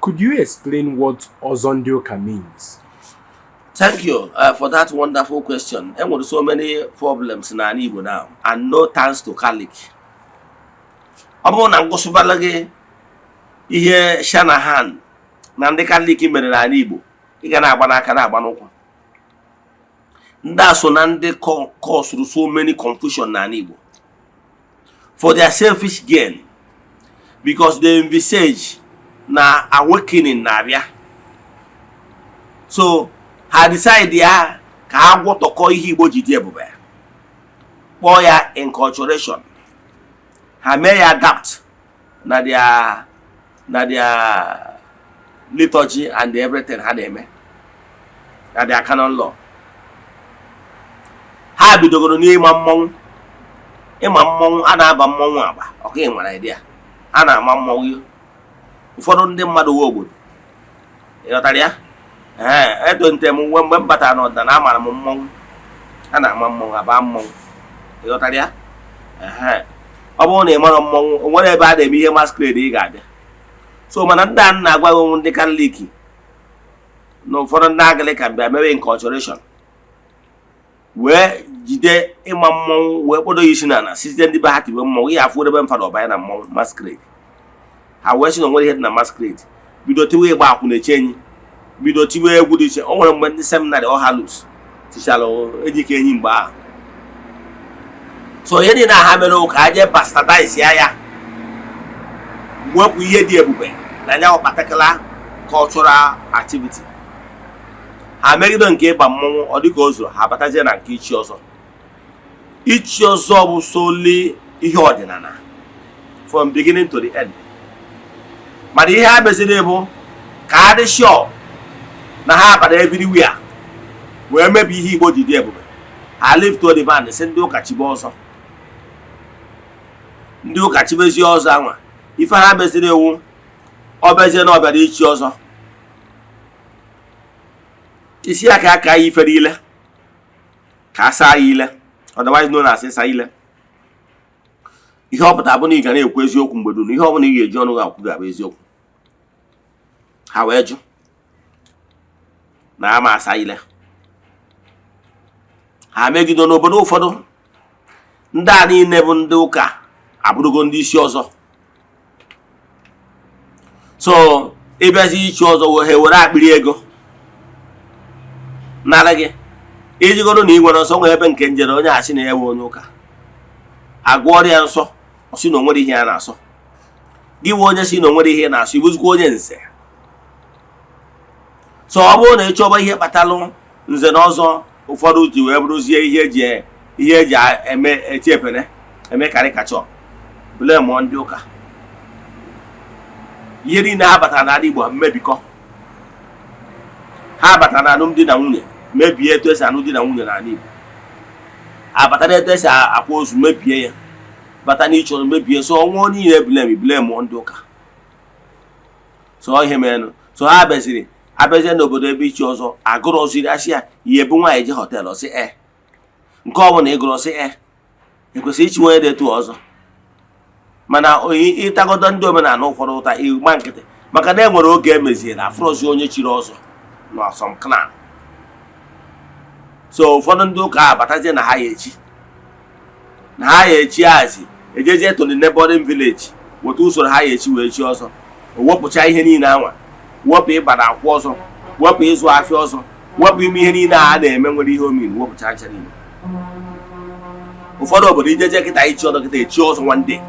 Could you explain what Ọzọ ndị ụka means? Thank you for that wonderful question. E nwere so many problems n'ala Igbo now, and no thanks to Catholic. Ọ bụrụ na ngụsịbala gị ihe Shanahan na ndị Catholic mere n'ala Igbo, ị ga na-agba n'aka, na-agba n'ụkwụ. Ndị a so na ndị caused so many confusion n'ala Igbo for their selfish gain, because they envisage na awakening na-abịa, so ha decide ya ka ha gwọtọkọ ihe Igbo ji dị ebube, kpọọ ya inculturation. Ha mee ya adapt na their liturgy and everything ha na-eme na their canon law. Ha bidogoro n'ịma mmọnwụ. Ịma mmọnwụ, a na-aba mmọnwụ agba ọka. Ị nwere idea, a na-ama mmọnwụ. Ụfọdụ ndị mmadụ nwe obodo, ị ghọtara ya? Ee, etonte m nwe mgbe m batara n'ọdịnala, amara m mmọnwụ. A na-ama mmọnwụ, aba mmọnwụ, ị ghọtara ya? Ee, ọ bụrụ na ị mara mmọnwụ, o nwere ebe a na-eme ihe masquerade, ị ga-abịa. So mana ndị a na-agwa gị, ndị Katọlik na ụfọdụ ndị Anglican bịa mewe inculturation, wee jide ịma mmọnwụ, wee kpodo ya isi n'ala, site ndị be ha tiwe mmọnwụ ihe afụ ebe mfada ọbanye na mmọnwụ masquerade. Ha wee sị na onwere ihe dị na masquerade, bido tiwe ịgba akwụna, eche enyi, bido tiwe egwu dị iche. O nwere mgbe ndị seminary ọhalus tichara enyi ka enyi mgbe ahụ. So ihe niile ha mere ka ha jee bastardize ya, ya wepụ ihe dị ebube na ya particular cultural activity. Ha megide nke ịba mmọnwụ, ọ dịka o zuru, ha batazie na nke ichi ọzọ. Ichi ọzọ bụ solely ihe ọdịnala from beginning to the end, mana ihe ha meziri bụ ka ha dị sure na ha bara everywhere wee mebi ihe Igbo ji dị ebube. Ha live to the band, si ndị ụka chibe ọzọ, ndị ụka chibezie ọzọ anwa. Ife ha meziri ewu ọbịazie na ọbịara ichi ọzọ, isi ya ka aka ya ifere ile, ka a saa ya ile, otherwise known as ịsa ile. Ihe ọ pụtara bụ na ị ga na-ekwu eziokwu mgbe dum. Ihe ọ bụla ị ga-eji ọnụ gị akwụ ga-abụ eziokwu. Ha wee jụ na ama asa ile. Ha megide n'obodo ụfọdụ, ndị a niile bụ ndị ụka abụrụgo ndị isi ọzọ. So ịbịazi ichi ọzọ, wee ha were akpịrị ego nara gị ijigoro na ị nwere nsọ. Nwere ebe nke njere, onye asị na ya bụ onye ụka, agwọrọ ya nsọ, ọ sị na o nwere ihe ya na-asọ. Gị nwe onye si na o nwere ihe na-asọ, ibuzikwa onye nze. So ọ bụrụ na ị chọba ihe kpatalụ nze na ọzọ ụfọdụ ji wee bụrụzie ihe eji eme eti epene, eme karikachọ, blame ndị ụka. Ihe niile ha batara n'ala Igbo mmebikọ. Ha batara na alụmdi na nwunye, mebie etu esi anụ di na nwunye n'ala Igbo. Abatara etu esi akwa ozu, mebie ya. Bata n'ịchọrọ mebie. So ọnwụ niile, blame, blame ndị ụka. So ihe merenụ, so ha bịaziri abịazie n'obodo ebe ichi ọzọ agụrọziri, asị ya ihe bụ nwaanyị je hotel, ọsị e nke ọ bụla ịgụrụ, ọsị e ekwesịrị ichi onye dị etu ọzọ. Mana ịtagodo ndị omenala ụfọdụ ụta, ịgba nkịtị, maka na e nwere oge emeziere afụrọzi onye chiri ọzọ na some clan. So ụfọdụ ndị ụka abatazie na ha ya echi, na ha ya echi azi ejezie to the neighboring village, weta usoro ha ya echi wee chi ọzọ. O wepụcha ihe niile anwa, wepụ ịgbara akwụ ọzọ, wepụ ịzụ afịa ọzọ, wepụ ime ihe niile a na-eme nwere ihe omiri, wepụcha ncha niile. Ụfọdụ obodo ijeje kịta ichi ọzọ kịta, echi ọzọ one day,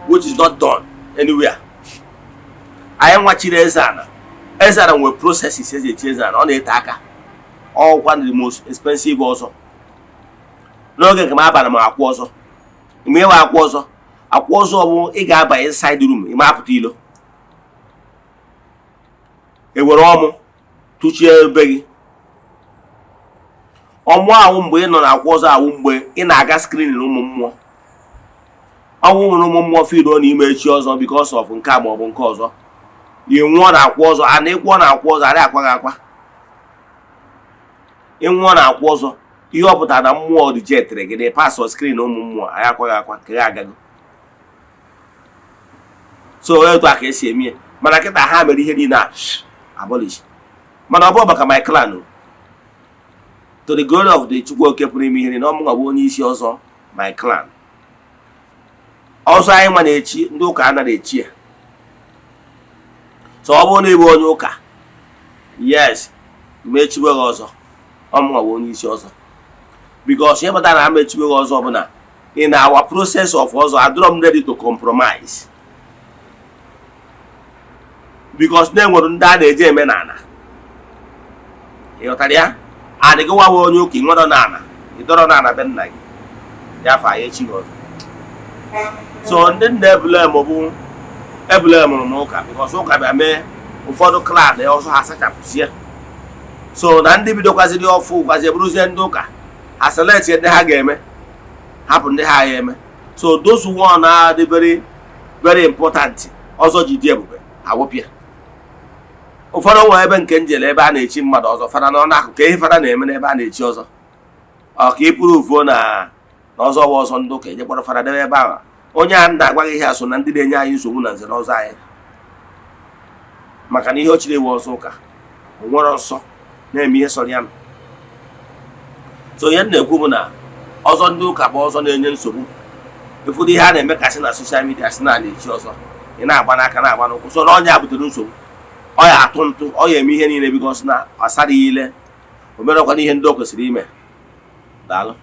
which is not done anywhere. Anyị nwachiri eze ana. Eze ana nwere processes eji echi eze ana. Ọ na-ete aka, ọkwa the most expensive ọzọ. N'oge nke m, abara m akwụ ọzọ. Mgbe ịwa akwụ ọzọ, akwụ ọzọ bụ ị ga-aba inside room, ị ma apụta ilo, ewere ọmụ tụchie ebe gị. Ọmụ ahụ, mgbe ị nọ na akwụ ọzọ awụ, mgbe ị na-aga screening ụmụ mmụọ, ọnwụ nwere ụmụ mmụọ fido na ime echi ọzọ because of nke a ma ọ bụ nke ọzọ. Ị nwụọ na akwụ ọzọ, a na ịkwụọ na akwụ ọzọ, arị akwa gị akwa. Ị nwụọ na akwụ ọzọ, ihe ọ pụtara na mmụọ rejectịrị gị na pass screen ụmụ mmụọ, anyị akwaghị akwa nke gị agago. So etu a ka esi eme ya. Mana Mana kịta ha mere ihe niile a abolish. Mana ọ bụrụ maka my clan o, to the glory of the Chukwu Oke pụrụ ime ihe niile, ọmụnwa bụ onye isi ọzọ my clan. Ọzọ anyị nwa na-echi, ndị ụka anaghị echi ya. So ọ bụrụ na ịbụ onye ụka, yes, ma echiwe gị ọzọ, ọmụnwa bụ onye isi ọzọ, because ihe kpatara na ama echiwe gị ọzọ bụ na in our process of ọzọ, adịrọ m ready to compromise, because na enwere ndị a na-eje eme n'ala. Ịghọtara ya? Adịghị nwa bụ onye ụka, ị nwere n'ala, ịdọrọ n'ala be nna gị ya afọ anyị echi gị ọzọ. So ndị nna ebule bụ ebule mụrụ m ụka, because ụka bịa mee ụfọdụ clan ọzọ ha sachapụzie. So na ndị bidokwaziri ọfụ gwazie bụrụzie ndị ụka, ha select ndị ha ga-eme, hapụ ndị ha ya eme. So those one are dị very very important. Ọzọ ji dị ebube, ha wepịa ụfọdụ. Nwe ebe nke njele ebe a na-echi mmadụ ọzọ, fada nọ n'akụkụ. Ihe fada na-eme n'ebe a na-echi ọzọ, ọ ka ị pụrụ uvuo na ọzọ wa ọzọ ndị ụka ejekwara fada debe ebe ahụ. Onye a na-agwa gị ihe a so na ndị na-enye anyị nsogbu na nze na ọzọ anyị, maka na ihe o chiri ewu ọzọ ụka, o nwere nsọ na-eme ihe sọrọ ya. So ihe m na-ekwu bụ na ọzọ ndị ụka bụ ọzọ na-enye nsogbu. Ụfọdụ ihe a na-emekasị na social media si na na-echi ọzọ, ị na-agba n'aka, na-agba n'ụkwụ. So na ọnya butere nsogbu. Ọ ya atụ ntụ, ọ ya eme ihe niile, because na ọ sara ya ile, o merekwana ihe ndị o kwesịrị ime. Daalụ.